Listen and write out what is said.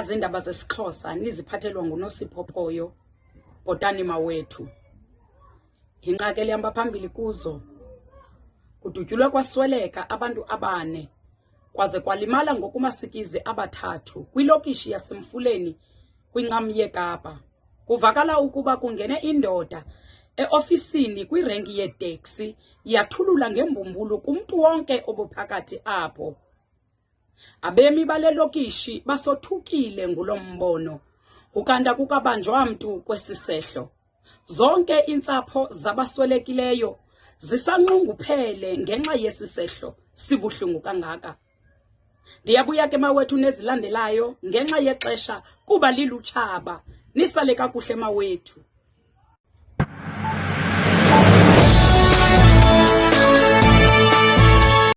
Nazi iindaba zesiXhosa niziphathelwa nguNosipho Poyo. Bhotani mawethu. Inqake elihamba phambili kuzo. Kudutyulwe kwasweleka abantu abane kwaze kwalimala ngokumasikizi abathathu kwilokishi yaseMfuleni kwincam yeKapa. Kuvakala ukuba kungene indoda eofisini kwirenki yeeteksi yathulula ngembumbulu kumntu wonke obuphakathi apho. Abemi bale lokishi basothukile ngulo mbono, ukanti akukabanjwa mntu kwesi sehlo. Zonke iintsapho zabaswelekileyo zisanxunguphele ngenxa yesi sehlo sibuhlungu kangaka. Ndiyabuya ke mawethu nezilandelayo ngenxa yexesha kuba lilutshaba. Nisale kakuhle mawethu.